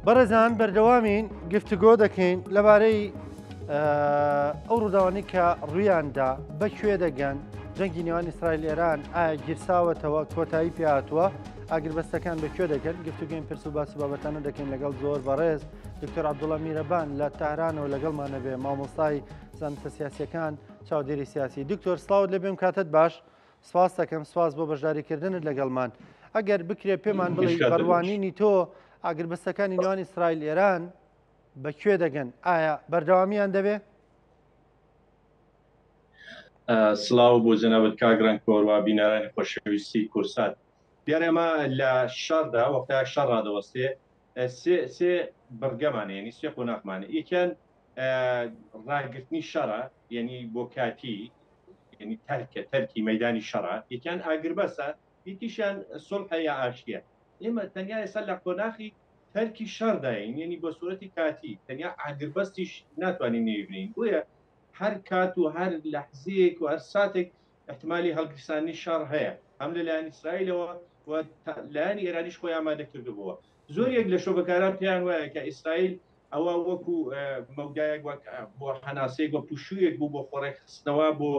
بەڕێزان بەردەوامین گفتوگۆ دەکەین لەبارەی ئەو ڕووداوانەی کە ڕوویاندا بەکوێ دەگەن جەنگی نێوان ئیسرائیل ئێران ئایا گیرساوەتەوە کۆتایی پێهاتووە ئاگربەستەکان بەکوێ دەگەن گفتوگەین پرس و باس و بابەتانە دەکەین لەگەڵ زۆر بەڕێز دکتۆر عەبدوڵا میرەبان لە تارانەوە لەگەڵمانە بێ مامۆستای زانستە سیاسیەکان چاودێری سیاسی دکتۆر سڵاوت لێ بێم کاتت باش سپاس دەکەم سپاس بۆ بەشداریکردنت لەگەڵمان ئەگەر بکرێ پێمان بڵێ بەڕوانینی تۆ ئاگربەستەکانی نێوان ئیسرائیل ئێران بە کوێ دەگەن ئایا بەردەوامیان دەبێ؟ سڵاو بۆ جەنابت کاک ڕەنکۆر و بینەرانی خۆشەویستی کورسات دیارە ئێمە لە شەڕدا وەختە شەڕ ڕادەوەستێ سێ سێ بڕگەمان یعنی سێ قۆناغمان یەکیان ڕاگرتنی شەڕە یعنی بۆ کاتی یعنی تەرکە تەرکی مەدانی شەڕە یەکیان ئاگربەسە یەکیشیان سوڵحە یا ئاشتیە ئێمە تەنیا ئێستا لە قۆناخی تەرکی شەڕداین یعنی بە سوورەتی کاتی تەنیا ئاگربەستیش ناتوانین نێوی بنین بۆیە هەر کات و هەر لەحزەیەک و هەر ساتێک احتمالی هەڵگیرسانی شەڕ هەیە هەم لە لایەن ئیسرائیلەوە و لایەنی ئێرانیش خۆی ئامادە کردبووە زۆر یەک لە شۆڤەکاران پێیان وایە کە ئیسرائیل ئەوە وەکو مەودایەک وەک بۆ هەناسەیەک وە پشوویەک بوو بۆ خۆڕێکخستنەوە بۆ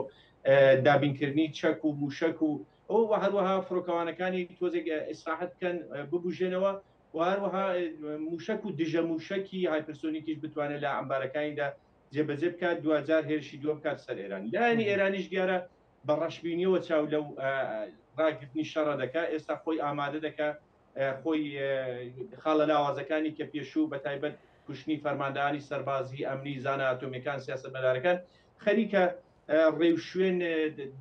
دابینکردنی چەک و موشک و ئەو و هەروەها فڕۆکەوانەکانی تۆزێک ئیسراحەت بکەن ببوژێنەوە و هەروەها موشک و دژە موشکی هایپرسۆنیکیش بتوانێت لە ئەمبارەکانیدا جێبەجێ بکات دواجار هێرشی دووەم بکات سەر ئێران لایەنی ئێرانیش دیارە بە ڕەشبینیەوە چاو لەو ڕاگرتنی شەڕە دەکا ئێستا خۆی ئامادە دەکا خۆی خاڵە لاوازەکانی کە پێشوو بە تایبەت کوشتنی فەرماندەانی سەربازی ئەمنی زانا ئەتۆمیەکان سیاسەتمەدارەکان خەریکە ڕێوشوێن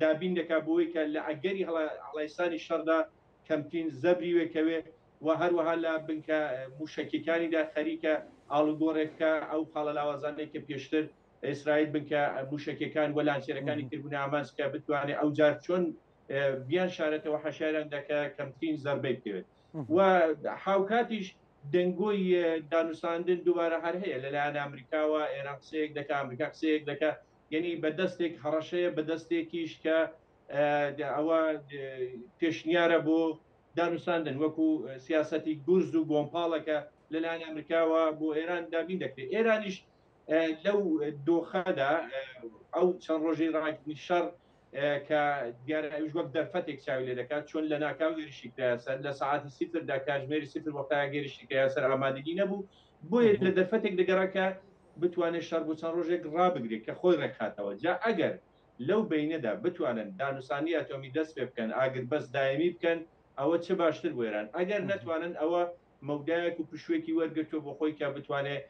دابین دەکا بۆی کە لە ئەگەری هەڵایسانی شەڕدا کەمترین زەبری وێکەوێ و هەروەها لە بنکە مووشەکیەکانیدا خەریکە ئاڵوگۆڕێک بکا ئەو خاڵە لاوازانەی کە پێشتر ئیسرائیل بنکە مووشەکیەکان و لانچێرەکانی کردبوونە ئامانج کە بتوانێت ئەوجار چۆن بیان شارێتەوە حەشاریان دەکە کەمترین زەربەی بکەوێت و هاوکاتیش دەنگۆی دانوساندن دووبارە هەر هەیە لەلایەن ئەمریکاوە ئێران قسەیەک دەکا ئەمریکا قسەیەک دەکا یعنی بە دەستێک هەڕەشەیە بە دەستێکیش کە ئەوە پێشنیارە بۆ دانوساندن وەکو سیاسەتی گورز و گۆمپاڵەکە لەلایەن ئەمریکاوە بۆ ئێران دابین دەکرێت ئێرانیش لەو دۆخەدا ئەو چەند ڕۆژەی ڕاگرتنی شەڕ کە دیارە ئەویش وەک دەرفەتێک چاوی لێ دەکات چۆن لە ناکاو هێرشی کرایە سەر لە سەعاتی سفردا کاتژمێری سفر وەختایە هێرشی کرایە سەر ئامادەگی نەبوو بۆیە لە دەرفەتێک دەگەڕا کە بتوانێت شەڕ بۆ چەند ڕۆژێک ڕابگرێت کە خۆی ڕێکخاتەوە جا ئەگەر لەو بەینەدا بتوانن دانوسانی ئەتۆمی دەست پێ بکەن ئاگربەست دایمی بکەن ئەوە چ باشتر بۆ ئێران ئەگەر نەتوانن ئەوە مەودایەک و پشووێکی وەرگرتووە بۆ خۆی کە بتوانێت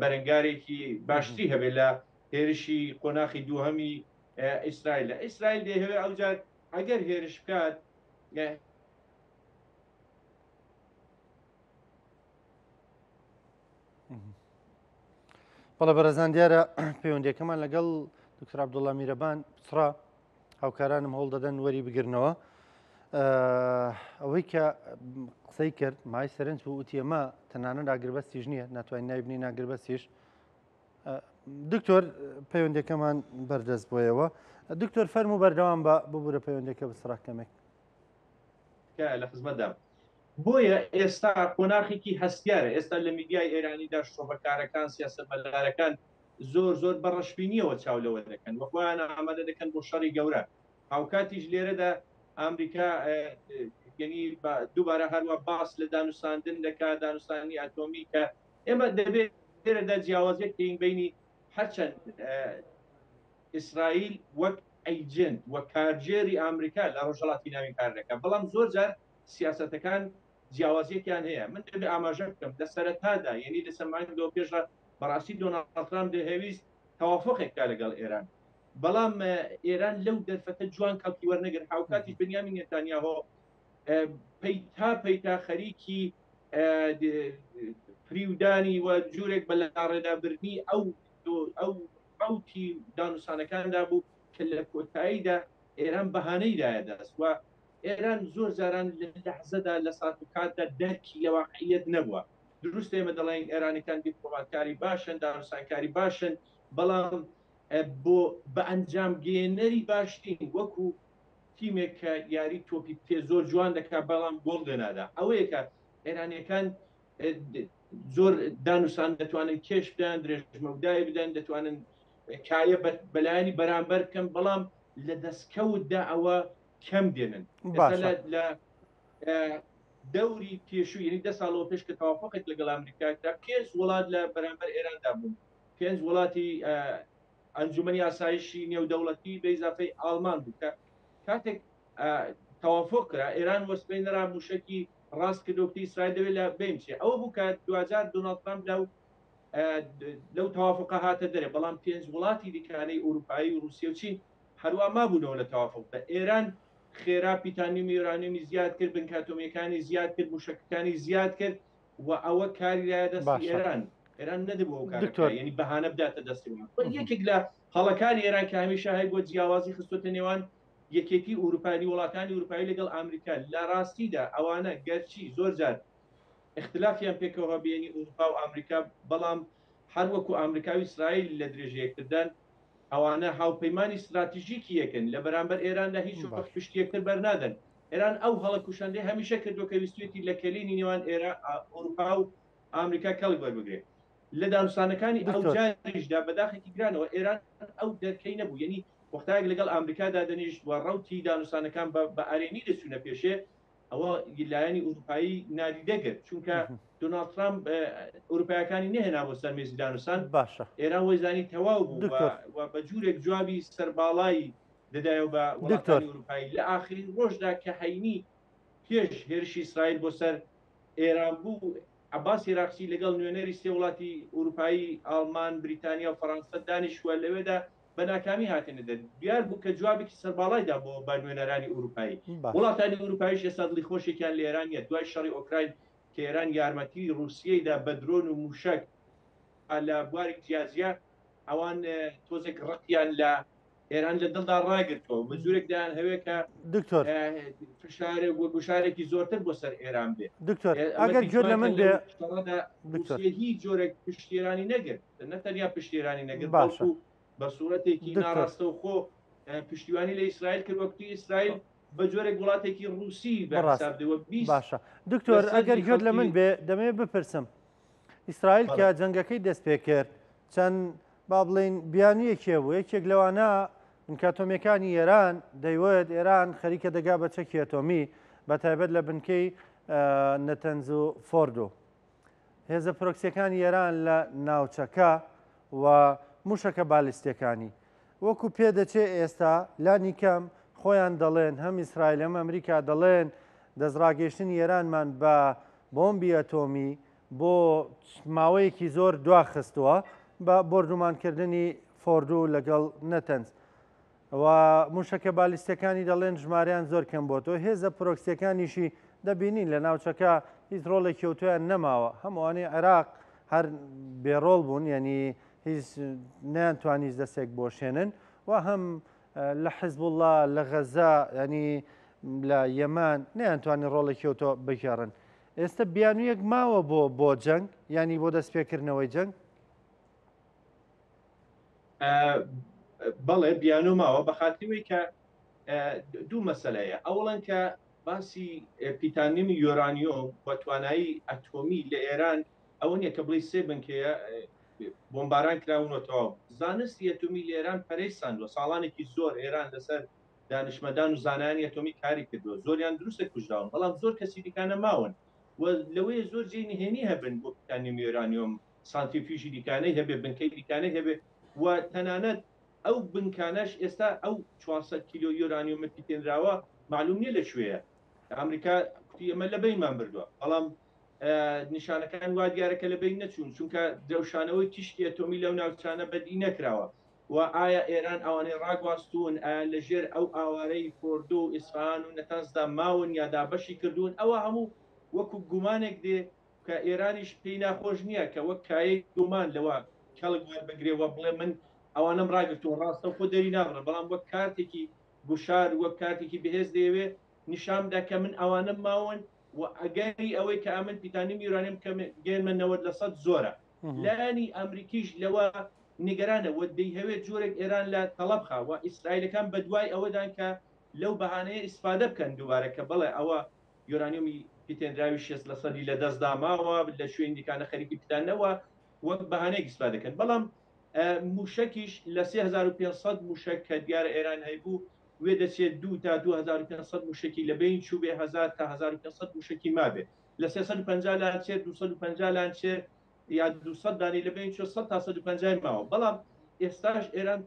بەرەنگارێکی باشتری هەبێت لە هێرشی قۆناخی دووهەمی ئیسرائیل لە ئیسرائیل دەیهەوێت ئەوجار ئەگەر هێرش بکات بەڵێ بەڕێزان دیارە پەیوەندیەکەمان لەگەڵ دکتۆر عەبدوڵڵا میرەبان پچڕا هاوکارانم هەوڵ دەدەن وەری بگرنەوە ئەوەی کە قسەی کرد مای سەرنج بوو وتی ئەمە تەنانەت ئاگربەستیش نییە ناتوانین نایبنی ناگربەستیش دکتۆر پەیوەندەکەمان بەردەست بۆیەوە دکتۆر فەرم و بەردەوام بە ببوورە پەیوەندەکە بسڕا کەمێک لە خزمەتدا بۆیە ئێستا قۆناخێکی هەستیارە، ئێستا لە میدیای ئێرانیدا شرۆڤەکارەکان، سیاسەتمەدارەکان زۆر زۆر بە ڕەشبینییەوە چاو لەوە دەکەن و خۆیان ئامادە دەکەن بۆ شەڕی گەورە. هاوکاتیش لێرەدا ئامریکا یەنی دووبارە هەروا باس لە دانوساندن دەکا، دانوساندنی ئەتۆمی کە ئێمە دەبێ لێرەدا جیاوازیەک بکەین بەینی هەرچەند ئیسرائیل وەک ئەیجنت و کارگێری ئامریکا لە ڕۆژهەڵاتی ناوین کار دەکا، بەڵام زۆر جار سیاسەتەکان جیاوازیەکیان هەیە. من دەبێ ئاماژە بکەم لە سەرەتادا یەنی لە چەند مانگەوە پێشڕا بەڕاستی دۆناڵد ترامپ دەیهەویست تەوافقێک بکا لەگەڵ ئێران، بەڵام ئێران لەو دەرفەتە جوان کەڵکی وەرنەگرت. هاوکاتیش بنیامین نێتانیاهۆ پەیتا پەیتا خەریکی فریودانی و جورێک بە لاڕێدابردنی ئەو ئەو ڕەوتی دانوسانەکاندا بوو کە لە کۆتاییدا ئێران بەهانەی دایە دەست و ئێران زۆر جاران لە لەحزەدا لە سات و کاتدا دەرکی لە واقعیەت نەبووە. دروستە ئێمە دەڵێین ئێرانیەکان دیپلۆماتکاری باشن، دانوسانکاری باشن، بەڵام بۆ بە ئەنجام گەیەنەری باش نین، وەکو تیمێک کە یاری تۆپی پێ زۆر جوان دەکات بەڵام گۆڵ لێنادا. ئەوەیە کە ئێرانیەکان. زۆر دانوسان دەتوانن کێش بدەن، درێژمەودای بدەن، دەتوانن کایە بەلایەنی بەرامبەر بکەن، بەڵام لە دەستکەوتدا ئەوە کەم دێنن. ئێستا لە دەوری پێشوو یعنی 10 ساڵەوە پێش کە تەوافقێک لەگەڵ ئەمریکا کرا، پێنج وڵات لە بەرامبەر ئێراندا بوون، پێنج وڵاتی ئەنجومەنی ئاسایشی نێودەوڵەتی بە ئیزافەی ئاڵمان بوو کە کاتێک تەوافق کرا ئێران وەسپەی نەرا موشەکی ڕاست کردەوە کوتی ئیسرائیل دەوێت لە بین بچێ. ئەوە بوو کە دواجار دۆناڵد ترامپ لەو لەو تەوافقە هاتە دەرێ، بەڵام پێنج وڵاتی دیکانەی ئوروپایی و ڕوسیە و چین هەروا مابوونەوە لە تەوافقدا. ئێران خێرا پیتانیومی یۆرانیومی زیاد کرد، بنکە ئەتۆمییەکانی زیاد کرد، موشەکەکانی زیاد کرد و ئەوە کاری لایە دەستی باشە ئێران. ئێران نەدەبوو ئەو کارە بکا، دکتۆر یەنی بەهانە بداتە دەستی وڵات. یەکێک لە هەڵەکانی ئێران کە هەمیشە هەیبووە جیاوازی خستۆتە نێوان یەکێتی ئوروپا یانی وڵاتانی ئوروپایی لەگەڵ ئامریکا لە ڕاستیدا ئەوانە گەرچی زۆر جار ئیختلافیان پێکەوە هەبێ یانی ئوروپا و ئامریکا بەڵام هەر وەکوو ئامریکا و ئیسرائیل لە درێژە یەکتردان ئەوانە هاوپەیمانی ستراتژیکی یەکن لە بەرامبەر ئێراندا هیچ وەخت باشە. پشتی یەکتر بەرنادەن ئێران ئەو هەڵە کوشەندەی هەمیشە کردووە کە ویستویەتی لە کەلینی نێوان ئێرا ئوروپا و ئامریکا کەڵک وەربگرێ لە دانوستانەکانی ئەو دکتۆر. جاریشدا بە داخێکی گرانەوە ئێران ئەو دەرکەی نەبوو یانی وەختایەک لەگەڵ ئامریکا دادەنیشت و ڕەوتی دانوستانەکان بە بە ئەرێنی دەچوونە پێشێ، ئەوە لایەنی ئورووپایی نادیدە گرت، چونکە دۆناڵد ترامپ ئورووپایەکانی نەهێنا بۆ سەر مێزی دانوستان، باشە. ئێران وەیزانی تەواو بوو و دکتۆر. و بە جوورێک جوابی سەرباڵای دەدایەوە بە دکتۆر. وڵاتانی ئورووپایی. لە ئاخرین ڕۆژدا کە هەینی پێش هێرشی ئیسرائیل بۆ سەر ئێران بوو، عەباس عێراقچی لەگەڵ نوێنەری سێ وڵاتی ئورووپایی، ئاڵمان، بریتانیا و فەرانسە دانیشت و لەوێدا بە ناکامی هاتنە دەر. دیار بوو کە جوابێکی سەرباڵای دابۆوە بە نوێنەرانی ئورووپایی. باشە. وڵاتانی ئورووپاییش ئێستا دڵی خۆشێکیان لە ئێران نییە. دوای شەڕی ئۆکراین کە ئێران یارمەتیی ڕووسیەی دا بە درۆن و مووشەک لە بواری جیاجیا، ئەوان تۆزێک ڕقیان لە ئێران لە دڵدا ڕاگرتووە و بە جورێک دەیانهەوێ کە دکتۆر. فشارێک و گوشارێکی زۆرتر بۆ سەر ئێران بێ. دکتۆر ئەمە ئەگەر گوێت لە دیتمان من کە بێ لەو شەڕەدا دکتۆر. ڕووسیە هیچ جۆرێک پشتی ئێرانی نەگرت. نە تەنیا پشتی ئێرانی نەگرت باشە. بەڵکوو بە سوورەتێکی دکتۆر. ناڕاستەوخۆ پشتیوانی لە ئیسرائیل کرد وە کوتی ئیسرائیل بە جۆرێک وڵاتێکی ڕووسی بە بەڕاست. حساب دێ و 20 باشە دکتۆر لە ئەگەر سەدی گوێت لە من خەڵکی بێ دەمەوێت بپرسم ئیسرائیل بەڵێ. کە جەنگەکەی دەست پێ کرد چەند با بڵێین بیانوویەکی هەبوو، یەکێک لەوانە بنکە ئەتۆمییەکانی ئێران دەیوت ئێران خەریکە دەگا بە چەکی ئەتۆمی بە تایبەت لە بنکەی نەتەنز و فۆردۆ. هێزە پرۆکسیەکانی ئێران لە ناوچەکە و موشەکە بالیستیەکانی. وەکو پێدەچێ ئێستا لانی کەم خۆیان دەڵێن هەم ئیسرائیل هەم ئەمریکا دەڵێن دەستڕاگەیشتنی ئێرانمان بە بۆمبی ئەتۆمی بۆ ماوەیەکی زۆر دواخستووە بە بۆردومانکردنی فۆردو لەگەڵ نەتەنز و موشەکە بالیستەکانی دەڵێن ژمارەیان زۆر کەم بۆتەوە هێزە پرۆکسیەکانیشی دەبینین لە ناوچەکە هیچ ڕۆڵێکی ئەوتۆیان نەماوە هەمووانی عێراق هەر بێڕۆڵ بوون یعنی هیچ نەیانتوانی هیچ دەستێک بۆشێنن و هەم لە حزبوڵڵا لە غەزە ینی لە یەمان نەیانتوانی ڕۆڵێکی ئەوتۆ بگێڕن ئێستا بیانوویەک ماوە بۆ بۆ جەنگ ینی بۆ دەستپێکردنەوەی جەنگ؟ بەڵێ بیانوو ماوە بە خاتری وەی کە دوو مەسەلەیە ئەوڵەن کە باسی پیتانیمی یۆرانیۆم و توانایی ئەتۆمی لە ئێران ئەوە نییە کە بڵێی سێ بنکەیە بۆمباران کراون و تەواو زانستی ئەتۆمی لە ئێران پەرەی ساندوە ساڵانێکی زۆر ئێران لەسەر دانشمەدان و زانایانی ئەتۆمی کاری کردووە، زۆریان دروستە کوژراون، بەڵام زۆر کەسی دیکانە ماون و لەوەیە زۆر جێی نهێنی هەبن بۆ پیتانیوم یۆرانیۆم، سانتریفیوژی دیکانەی هەبێ، بنکەی دیکانەی هەبێ و تەنانەت ئەو بنکانەش ئێستا ئەو 400 کیلۆ یۆرانیۆمە پیتێنراوە مەعلوم نییە لە کوێیە. ئەمریکا کوتی ئێمە لە بەینمان بردووە، بەڵام نیشانەکان وا دیارە کە لە بەین نەچوون، چونکە درەوشانەوەی تیشکی ئەتۆمی لەو ناوچانە بەدی نەکراوە. و ئایا ئێران ئەوانەی ڕاگواستوون ئایا لە ژێر ئەو ئاوارەی فۆردۆ و ئیسفەهان و نەتەنزدا ماون یا دابەشی کردوون ئەوە هەموو وەکو گومانێک دێ کە ئێرانیش پێی ناخۆش نییە کە وەک کایەی گومان لەوە کەڵک وەربگرێ و بڵێ من ئەوانەم ڕاگرتوون ڕاستەوخۆ دەری نابڕم بەڵام وەک کارتێکی گوشار وەک کارتێکی بەهێز دەیەوێ نیشان بدا کە من ئەوانەم ماون و ئەگەری ئەوەی کە ئەمن پیتانیم یورانیەم بکەم گەیەنمە 90 لەسەد زۆرە. لایەنی ئەمریکیش لەوە نیگەرانە و دەیهەوێت جۆرێک ئێران لە تەڵە بخا و ئیسرائیلەکان بەدوای ئەوەدان کە لەو بەهانەیە ئیسفادە بکەن دووبارە کە بەڵێ ئەوە یۆرانیۆمی. پیتێنراوی 6 لە سەدی لە دەستدا ماوە لە شوێنی دیکانە خەریکی پیتانەوە وەک بەهانەیەک ئیسفادە دەکەن بەڵام موشەکیش لە 3500 موشەک کە دیارە ئێران هەیبوو وێ دەچێت 2 تا 2500 موشەکی لە بین چوو بێ 1000 تا 1500 موشەکی مابێ لە 350 لانچێر 250 لانچێر یا 200 دانی لە بین چوو 100 تا 150 ماوە بەڵام ئێستاش ئێران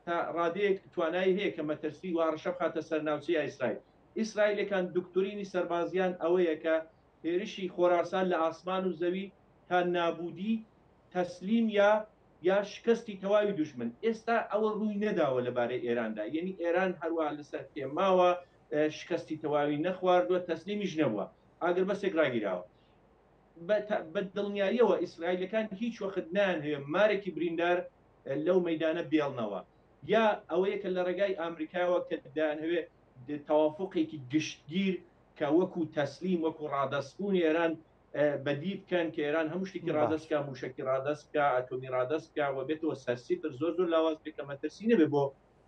تا ڕادەیەک توانایی هەیە کە مەترسی و هەڕەشە بخاتە سەر ناوچەی ئیسرائیل. ئیسرائیلەکان دکتۆرینی سەربازیان ئەوەیە کە هێرشی خۆراسان لە ئاسمان و زەوی تا نابودی، تەسلیم یا یا شکستی تەواوی دوژمن. ئێستا ئەوە ڕووی نەداوە لە بارەی ئێراندا. یەنی ئێران هەروا لەسەر پێ ماوە، شکستی تەواوی نەخواردووە، تەسلیمیش نەبووە. ئاگربەسێک ڕاگیراوە. بە دڵنیاییەوە ئیسرائیلەکان هیچ وەخت نایانهەوێ مارێکی بریندار لەو مەیدانە بێڵنەوە. یا ئەوەیە کە لە ڕێگای ئامریکاوە کە دەیانهەوێ تەوافوقێکی گشتگیر کە وەکو تەسلیم وەکو ڕادەستبوون ئێران بەدی بکەن کە ئێران هەموو شتێکی ڕادەست بکا، مووشەکی ڕادەست بکا، ئەتۆمی ڕادەست بکا و بێتەوە سەر سیفر زۆر زۆر لاواز بێ کە مەترسی نەبێ بۆ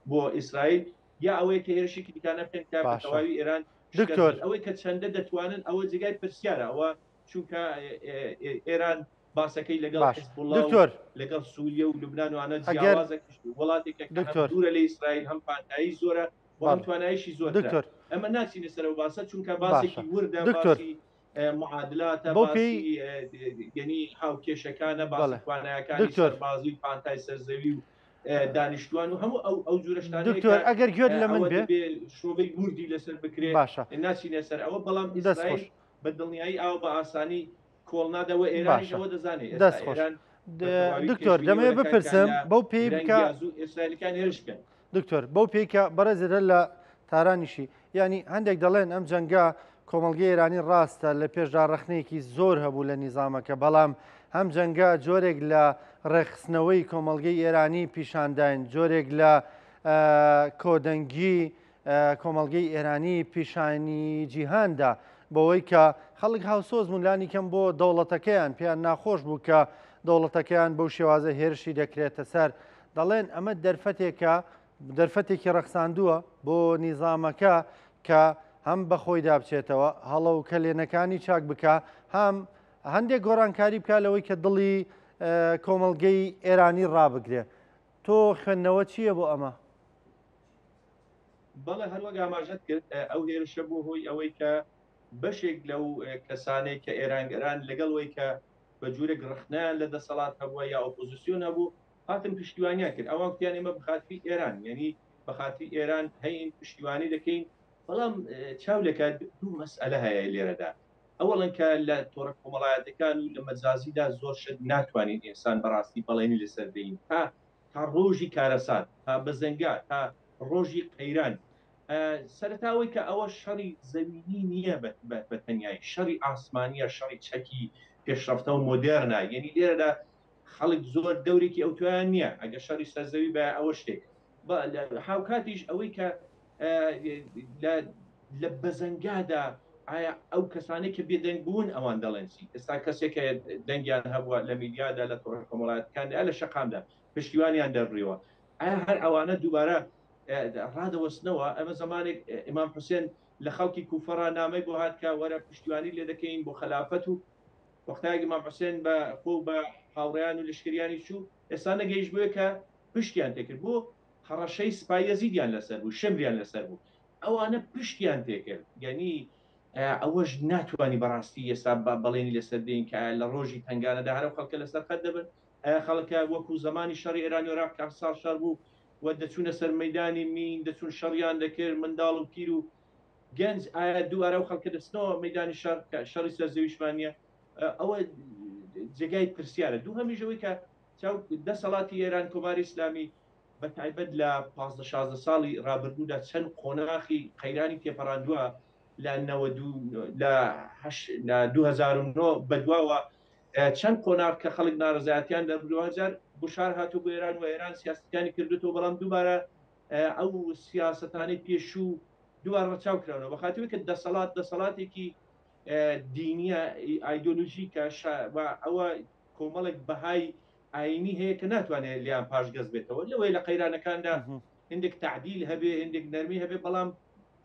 بۆ ئیسرائیل یا ئەوەیە کە هێرشێکی دیکانە بکەن کە بە تەواوی ئێران دکتۆر ئەوەی کە چەندە دەتوانن ئەوە جێگای پرسیارە ئەوە چونکە ئێران باسەکەی لەگەڵ حزبوڵا دکتۆر لەگەڵ سووریە و لوبناان وانە جیاوازە وڵاتێکە دکتۆر دوورە لە ئیسرائیل هەم پانتایی زۆرە وەڵام توانایشی زۆر دکتۆر ئەمە ناچینە سەرەوە باسە چونکە باسێکی وردە دکتۆر معادلاتە بەو پێی یعنی هاوکێشەکانە باسی بەڵێ توانایەکانی دکتۆر سەربازی و پانتای سەرزەوی و دانیشتوان و هەموو ئەو ئەو جورە شتانەیە دکتۆر کە ئەگەر گوێت لە من ئەوە بێ دەبێ شرۆڤەی وردی لەسەر بکرێ باشە ناچینە سەر ئەوە بەڵام دەست ئیسرائیل خۆش بە دڵنیایی ئاو بە ئاسانی کۆڵ نادەوە ئێرانیش باشە ئەوە دەزانێ ئێستا دەست خۆش ئێران بە تەواوی دکتۆر پێشبینی دەمەوێت ئەوە دەکات کە بپرسم لە بەو پێی درەنگ بکە یا زوو ئیسرائیلەکان هێرش بکەن. دکتۆر بەو پێی کە بەڕێزت هەر لە تارانیشی یانی هەندێک دەڵێن ئەم جەنگە کۆمەڵگەی ئێرانی ڕاستە لە پێشدا ڕەخنەیەکی زۆر هەبوو لە نیزامەکە بەڵام هەم جەنگە جۆرێک لە ڕێکخستنەوەی کۆمەڵگەی ئێرانی پیشانداین جۆرێک لە کۆدەنگی کۆمەڵگەی ئێرانی پیشانی جیهاندا بەوەی کە خەڵک هاوسۆز بوون لانی کەم بۆ دەوڵەتەکەیان پێیان ناخۆش بوو کە دەوڵەتەکەیان بەو شێوازە هێرشی دەکرێتە سەر دەڵێن ئەمە دەرفەتێکە دەرفەتێکی ڕەخساندووە بۆ نیزامەکە کە هەم بە خۆیدا بچێتەوە هەڵە و کەلێنەکانی چاک بکە هەم هەندێک گۆڕانکاری بکە لەوەی کە دڵی کۆمەڵگەی ئێرانی ڕابگرێ تۆ خوێندنەوە چییە بۆ ئەمە؟ بەڵێ هەروەک ئاماژەت کرد ئەو هێرشە بۆ هۆی ئەوەی کە بەشێک لەو کەسانەی کە ئێرانگەران لەگەڵ وەی کە بە جورێک ڕەخنەیان لە دەسەڵات هەبووە یا ئۆپۆزیسیۆن هەبوو هاتن پشتیوانیان کرد ئەوان کوتیان ئێمە بەخاتری ئێران یعنی بەخاتری ئێران هەین پشتیوانی دەکەین بەڵام چاو لەکە دوو مەسئلە هەیە لێرەدا ئەوەڵەن کە لە تۆڕە کۆمەڵایەتەکان و لە مەجازیدا زۆر شت ناتوانین ئینسان بەڕاستی بەڵێنی لەسەر دەین تا تا ڕۆژی کارەسات تا بەزەنگا تا ڕۆژی قەیران سەرەتا ئەوەی کە ئەوە شەڕی زەوینی نییە بە تەنیایی شەڕی ئاسمانیە شەڕی چەکی پێشڕەفتە و مۆدێرنە یعنی لێرەدا خەڵک زۆر دەورێکی ئەوتویان نییە ئەگەر شەڕی سەرزەوی بە ئەوە شتێک هاوکاتیش ئەوەی کە لە بەزەنگادا ئایا ئەو کەسانەی کە بێدەنگ بوون ئەوان دەڵێن چی ئێستا کەسێک کە دەنگیان هەبووە لە میدیادا لە تۆڕە کۆمەڵایەتەکاندا لە شەقامدا پشتیوانیان دەربڕیوە ئایا هەر ئەوانە دووبارە ڕادەوەستنەوە ئەمە زمانێک ئیمام حوسێن لە خەڵکی کوفەڕا نامەی بۆ هات کە وەرە پشتیوانی لێ دەکەین بۆ خەلافەت و وەختایەک ئیمام حوسێن بە خۆ بە هاوڕێیان و لەشکریانی چوو ئێستا نەگەیشت بۆیە کە پشتیان تێکرد بۆ هەڕەشەی سپای یەزیدیان لەسەر بوو شمریان لەسەر بوو ئەوانە پشتیان تێکرد یعنی ئەوەش ناتوانانی بەڕاستی ئێستا بەڵێنی لەسەر دێن کە لە ڕۆژی تنگانەدا هەرو خەڵکە لەسەر خەت دەبن ئایا خەڵکە وەکو زمانی شەڕی ئێران و عێراق کە ساڵ شەڕ بوو و دەچوونە سەر مەدانی مین دەچوون شەڕیان دەکرد منداڵ و پیر و گەنج ئایا دووارە و خەڵکە دەچنەوە مەدانی شەڕ کە شەڕی سەر زەویشمان نییە ئەوە جێگای پرسیارە دوو هەمیشەوەی کە چاو دەسەڵاتی ئێران کۆماری ئیسلامی بە تایبەت لە 15 16 ساڵی ڕابردوودا چەند قۆناخی قەیرانی تێپەڕاندووە لە لە 2009 بەدواوە چەند قۆناغ کە خەڵک ناڕەزایەتیان دەربڕیوە هەزار گوشار هاتوو بۆ ئێران و ئێران سیاسەتەکانی کردوتەوە بەڵام دووبارە ئەو سیاسەتانەی پێشوو دووبارە ڕەچاو کراونەوە بە خاتری کە دەسەڵات دەسەڵاتێکی دینیە ئایدۆلۆژیکە و ئەوە کۆمەڵێک بەهای ئاینی هەیە کە ناتوانێت لیان پاشگەز بێتەوە لەوەی لە قەیرانەکاندا هندێک تعدیل هەبێ هندێک نەرمی هەبێ بەڵام.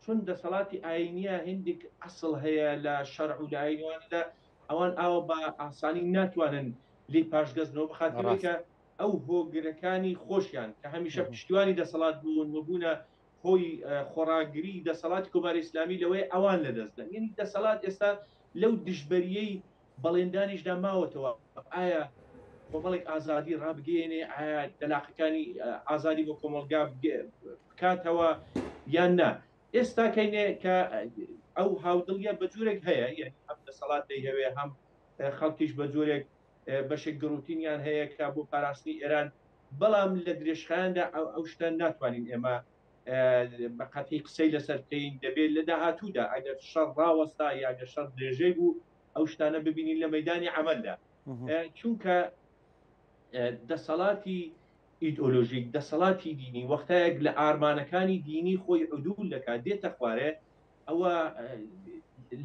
چون دەسەڵاتی ئاینیە هندێک ئەسڵ هەیە لە شەرع و لە ئاینوانەدا ئەوان ئاوە بە ئاسانی ناتوانن لێی پاشگەزبنەوە بەخاتری کە ئەو هۆگرەکانی خۆشیان کە هەمیشە پشتیوانی دەسەڵات بوون و بوونە هۆی خۆڕاگری دەسەڵاتی کۆماری ئیسلامی لەوەی ئەوان لەدەست دەن. یعنی دەسەڵات ئێستا لەو دژبەریەی بەڵێندانیشدا ماوەتەوە ئایا کۆمەڵێک ئازادی ڕابگەیەنێ، ئایا دەلاقەکانی ئازادی بۆ کۆمەڵگا بکاتەوە یان نا. ئێستا کەینێ کە ئەو هاودڵیە بە جۆرێک هەیە، یعنی هەم دەسەڵات دەیهەوێ هەم خەڵکیش بە جۆرێک بەشێک گڕوتینیان هەیە کە بۆ پاراستنی ئێران، بەڵام لە درێژخایەندا ئەو شتە ناتوانین ئێمە بە قەتعی قسەی لەسەر بکەین. دەبێت لە داهاتوودا ئەگەر شەڕ ڕاوەستا یا گەر شەڕ درێژەی بوو ئەو شتانە ببینین لە مەدانی عەمەلدا، چونکە دەسەڵاتی ئیدۆلۆژیک، دەسەڵاتی دینی وەختایەک لە ئارمانەکانی دینی خۆی عدول دەکات دێتە خوارێ، ئەوە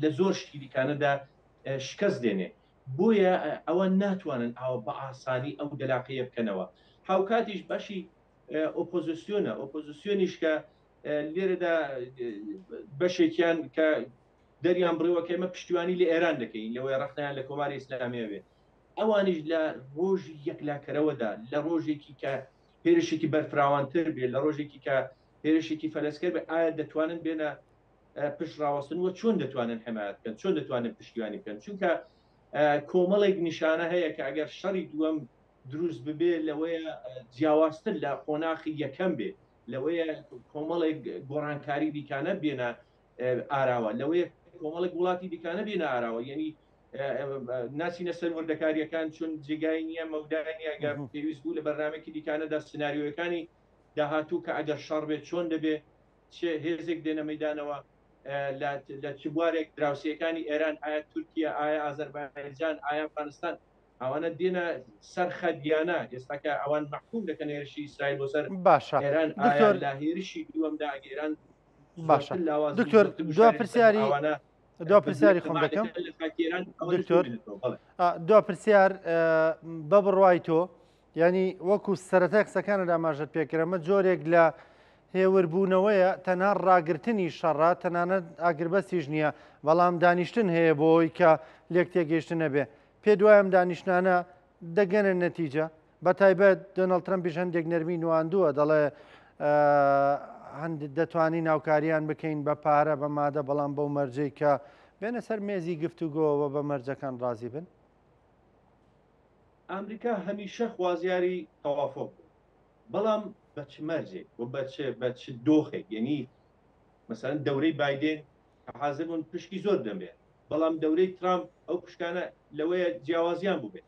لە زۆر شتی دیکانەدا شکست دێنێ. بۆیە ئەوان ناتوانن ئاوە بە ئاسانی ئەو دەلاقەیە بکەنەوە. هاوکاتیش بەشی ئۆپۆزیسیۆنە، ئۆپۆزیسیۆنیش کە لێرەدا بەشێکیان کە دەریان بڕیوە کە ئێمە پشتیوانی لە ئێران دەکەین لەوەی ڕەخنەیان لە کۆماری ئیسلامیە بێ، ئەوانیش لە ڕۆژی یەکلاکەرەوەدا، لە ڕۆژێکی کە هێرشێکی بەرفراوانتر بێ، لە ڕۆژێکی کە هێرشێکی فەلەسکەر بێ، ئایا دەتوانن بێنە پشت ڕاوەستن و چۆن دەتوانن حمایەت بکەن، چۆن دەتوانن پشتیوانی بکەن؟ چونکە کۆمەڵێک نیشانە هەیە کە ئەگەر شەڕی دووەم دروست ببێ لەوەیە جیاوازتر لە قۆناخی یەکەم بێ، لەوەیە کۆمەڵێک گۆڕانکاری دیکانە بێنە ئاراوە، لەوەیە کۆمەڵێک وڵاتی دیکانە بێنە ئاراوە. یعنی ناچینە سەر وردەکاریەکان چون جێگای نییە، مەودای نییە. ئەگەر پێویست بوو لە بەرنامەیەکی دیکانەدا سناریۆیەکانی داهاتوو کە ئەگەر شەڕ بێت چۆن دەبێ، چ هێزێک دێنە مەیدانەوە، لە چ بوارێک دراوسێیەکانی ئێران، ئایا تورکیا، ئایا ئازەربایجان، ئایا ئەفغانستان، ئەوانە دێنە سەر خەت یان نا؟ ئێستا کە ئەوان مەحکوم دەکەن هێرشی ئیسرائیل بۆ سەر باشە ئێران، ئایا دکتۆر لە هێرشی دووەمدا ئەگە ئێران باشە زۆرتر لاواز بوو، دکتۆر زۆرتر دوا گوشاری لەسەر پرسیاری ئەوانە دوا بە پرسیاری جۆرێک خۆم تەماع دەکەم دەکەن لە خاکی ئێران ئەوە دکتۆر نەتوانێتەوە. بەڵێ. دوا پرسیار بە بڕوای تۆ یانی وەکو سەرەتای قسەکانت ئاماژەت پێکرد ئەمە جۆرێک لە هێوربوونەوەیە تەنها ڕاگرتنی شەڕە تەنانەت ئاگربەستیش نییە بەڵام دانیشتن هەیە بۆ ئەوەی کە لێک تێگەیشتن نەبێ پێ دوای ئەم دانیشتانە دەگەنە نەتیجە بە تایبەت دۆناڵد ترەمپیش هەندێک نەرمی نواندووە دەڵێ هەند دەتوانین ناوکاریان بکەین بە پارە بە مادە بەڵام بەو مەرجەی کە بێنە سەر مێزی گفتوگۆوە بە مەرجەکان ڕازی بن. ئامریکا هەمیشە خوازیاری تەوافوق بوو، بەڵام بە چ مەرجێک و بە چ بە چ دۆخێک؟ یەنی مەسەلەن دەورەی بایدێن کە حازر بوون پشکی زۆر بدەن بێ، بەڵام دەورەی ترامپ ئەو پشکانە لەوەیە جیاوازیان بووبێ.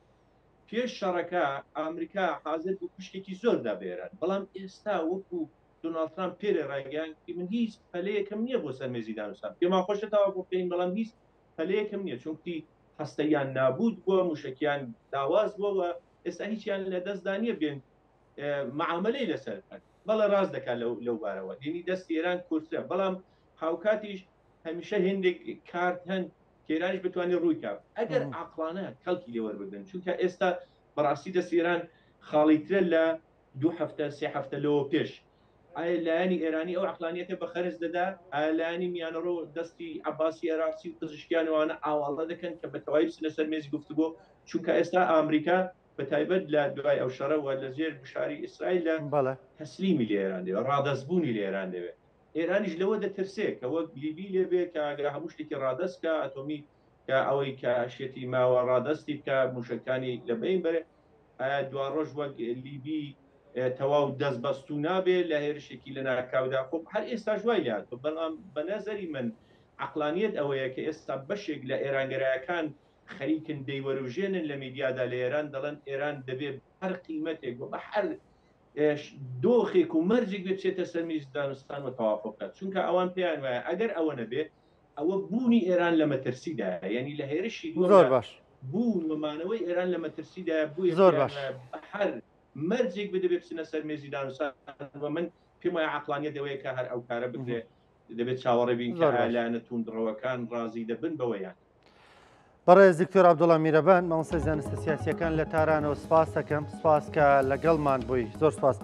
پێش شەڕەکە ئامریکا حازر بوو پشکێکی زۆر بدا بە ئێران، بەڵام ئێستا وەکوو دۆناڵد ترامپ پێرێ ڕایگەیاند کە من هیچ پەلەیەکم نییە بۆ سەر مێزی دانوستان، پێمان خۆشە تەوافوق بکەین، بەڵام هیچ پەلەیەکم نییە، چونکی هەستەیان نابوود بووە، مووشەکیان لاواز بووە و ئێستا هیچیان لە دەستدا نییە بێن معاملەی لەسەر بکەن. بەڵێ ڕاست دەکات لەو بارەوە، یەنی دەستی ئێران کورترە، بەڵام هاوکاتیش هەمیشە هێندێک کارت هەن کە ئێرانیش بتوانێت ڕووی کا ئەگەر عاقڵانە کەڵکی لێ وەربگرن، چونکە ئێستا بەڕاستی دەستی ئێران خاڵیترە لە دوو هەفتە سێ هەفتە لەوە پێش. ئایا لایەنی ئێرانی ئەو عەقلانیەتە بە خەرج دەدا؟ ئایا لایەنی میانەڕۆ دەستی عەباسی عێراقچی و پزیشکیان ئەوانە ئاواڵە دەکەن کە بە تەواوی بچنە سەر مێزی گفتوگۆ؟ چونکە ئێستا ئامریکا بە تایبەت لە دوای ئەو شەڕە و لە ژێر گوشاری ئیسرائیلدا تەسلیمی لە ئێران دەوێت، ڕادەستبوونی لە ئێران دەوێت. ئێرانیش لەوە دەترسێ کە وەک لیبی لێ بێ کە ئەگەر هەموو شتێکی ڕادەست کە ئەتۆمی کە ئەوەی کە شێتی ماوە ڕادەستی بکە موشەکانی لە بەین بەرێ، ئایا دواڕۆژ وەک لیبی تەواو دەست بەستوو نابێ لە هێرشێکی لەناکاودا؟ خۆ هەر ئێستاش وای لێهاتووە، بەڵام بە نەزەری من عەقڵانیەت ئەوەیە کە ئێستا بەشێک لە ئێرانگەرایەکان خەریکن دەیوەروژێنن لە میدیادا لە ئێران دەڵێن ئێران دەبێ بە هەر قیمەتێک و بە هەر دۆخێک و مەرجێک بێ بچێتە سەر میز دانوستان و تەوافوق بکات، چونکە ئەوان پێیان وایە ئەگەر ئەوە نەبێ ئەوە بوونی ئێران لە مەترسیدایە، یانی لە هێرشی زۆر دووەمدا باش. بوون و مانەوەی ئێران لە مەترسیدایە، بۆیە زۆر پێیان باش. وایە بە هەر مەرجێک بێ دەبێ بچنە سەر مێزی دانوستان و من پێم وایە عەقڵانیەت ئەوەیە کە هەر ئەو کارە بکرێ، دەبێت چاوەڕێ بین کە زۆر ئایا باش. لایەنە تووندڕەوەکان ڕازی دەبن بەوە یان. بەڕێز دکتۆر عەبدوڵا میرەبان مامۆستای زانستە سیاسییەکان لە تارانەوە سپاس دەکەم، سپاس کە لەگەڵمان بووی، زۆر سپاس.